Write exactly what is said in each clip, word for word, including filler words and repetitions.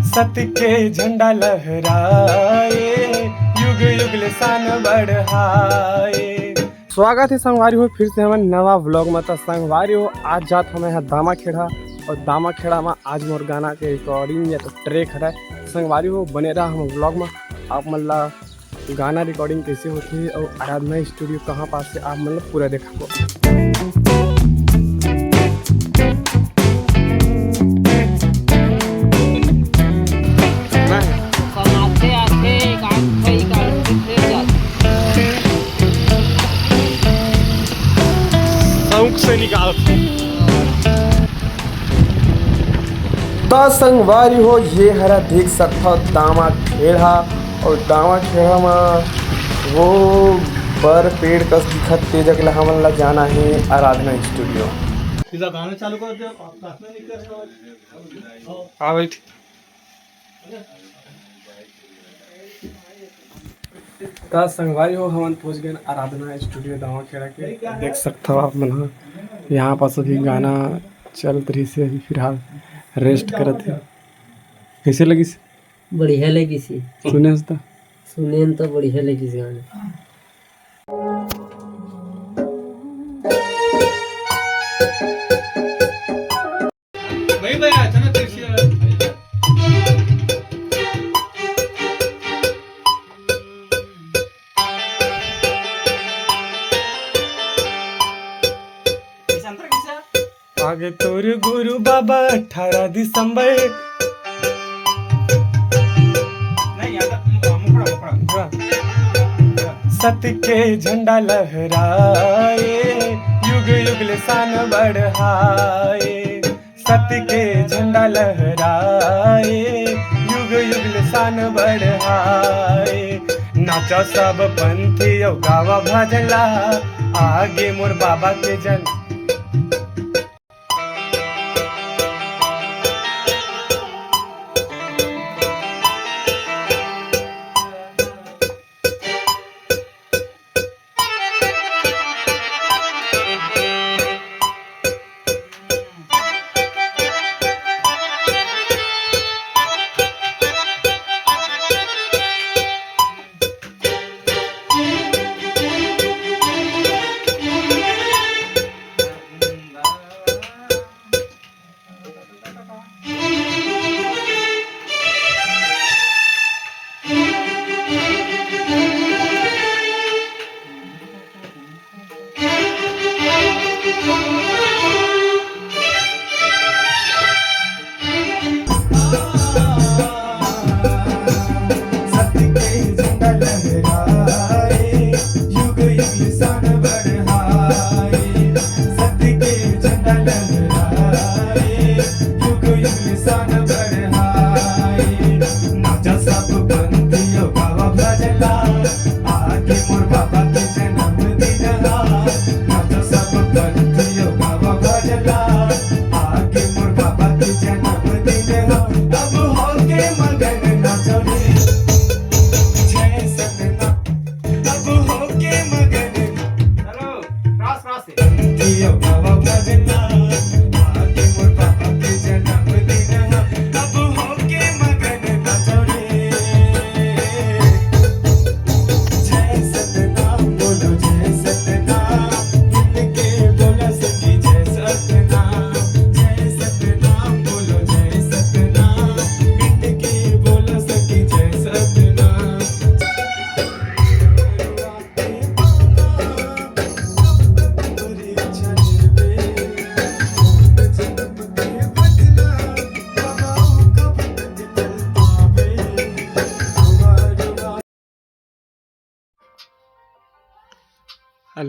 सत्य के झंडा लहराए, युग युग ले शान बढ़ाए। स्वागत हे संगवारी हो फिर से हमन नवा vlog में। त संगवारी हो, आज जात हमें ह दामाखेड़ा, और दामाखेड़ा में आज मोर गाना के recording या तो track हरे। संगवारी हो, बने रहा हम vlog में। आप मन ला गाना recording कैसे होथे और आराधना studio कहाँ पास हे, आप मन ला पूरा देखाबो। कमाथे आथे, एक आध ठे निकालथे, फिर जाथे। शौक से निकालथे। त संगवारी हो, ये हरा देख सकथव दामाखेड़ा, और दामाखेड़ा म वो बर पेड़ कस दिखत ते जगह ला हमन ला जाना हे आराधना studio। सीधा गाना चालू कर दे, प्रार्थना नहीं कर रहे हो। हाँ भाई, ठीक। त संगवारी हो, हमन पहुंच गए आराधना studio दामाखेड़ा के। देख सकथव आप मन ह, यहाँ पास अभी गाना चलत रहिस हे, अभी फिलहाल rest करत हे। कैसे लगिस? बढ़िया लगिस हे। सुने हस त? सुने त बढ़िया लगिस गाना। भाई, भाई, अचानक कैसे आया? आगे तोर गुरु बाबा अठारह दिसंबर। नहीं, याद आ, मुखड़ा, मुखड़ा। सत्य के झंडा लहराए, युग युग ले शान बढ़ाए। सत्य के झंडा लहराए, युग युग ले शान बढ़ाए। नाचा सब पंथी अउ गावा भजन ला, आगे मोर बाबा के जन।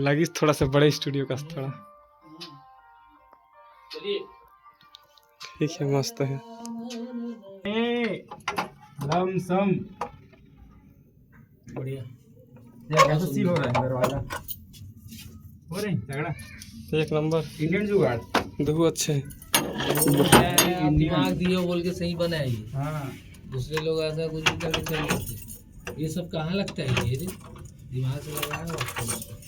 लगिस थोड़ा सा बड़े studio कस थोड़ा। ठीक है, मस्त है। ए, लमसम। बढ़िया। यार, कैसा सील हो रहा है दरवाजा? हो रहे हैं, तगड़ा। एक नंबर। Indian जुगाड़। दो अच्छे हैं। दिमाग दियो बोल के सही बना है ये। हाँ। दूसरे लोग ऐसा कुछ भी करके चल सकते हैं। ये सब कहाँ लगता है ये रे? दिमाग से लगाया हुआ है।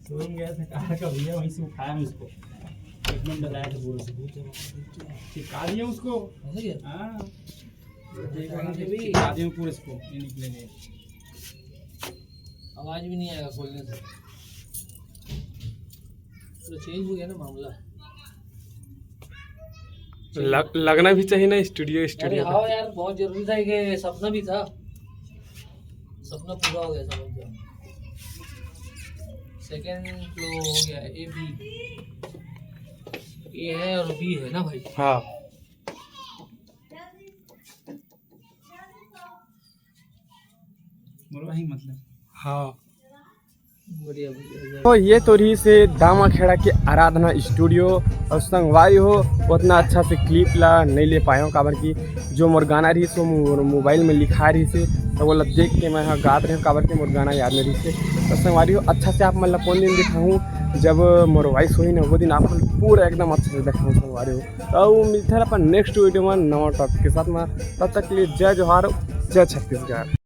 Showroom गया था कार का भैया, वहीं से उठाया हम इसको। एक नंबर लाया था पूरा। चिपका दिया उसको। ऐसा क्या? हाँ। आगे में पूरे इसको ये निकलेंगे। आवाज भी नहीं आएगा खोलने से। तो चेंज हो गया ना मामला। लग, लगना भी चाहिए ना, स्टूडियो अरे स्टूडियो। हाँ यार, बहुत जरूरी था। ये सपना भी था, सपना पूरा हो गया, समझ जाओ। सेकेंड फ्लोर हो गया, ए बी, ए है और बी है ना भाई। हाँ। बोलो भाई, मतलब। हाँ। बढ़िया बढ़िया। तो ये तो रहिस हे दामाखेड़ा के आराधना स्टूडियो। और संगवारी हो, उतना अच्छा से क्लिप ला नहीं ले पाए हो, काबर कि जो मोर गाना रहिस हे, वो मोर मोबाइल में लिखा रहिस हे, तो वो ला देख के मैं हा गात रहे हो, काबर कि मोर गाना याद नहीं रहिस हे। तो संगवारी हो, अच्छा से आप मन ला कौन दिन दिखाऊँ, जब मोर वॉइस होही ना, वो दिन आप मन पूरा एकदम अच्छा से दिखाऊँ संगवारी हो। तो मिलते हैं अपन नेक्स्ट वीडियो में नवा टॉपिक के साथ में। तब तक के लिए जय जोहार, जय छत्तीसगढ़।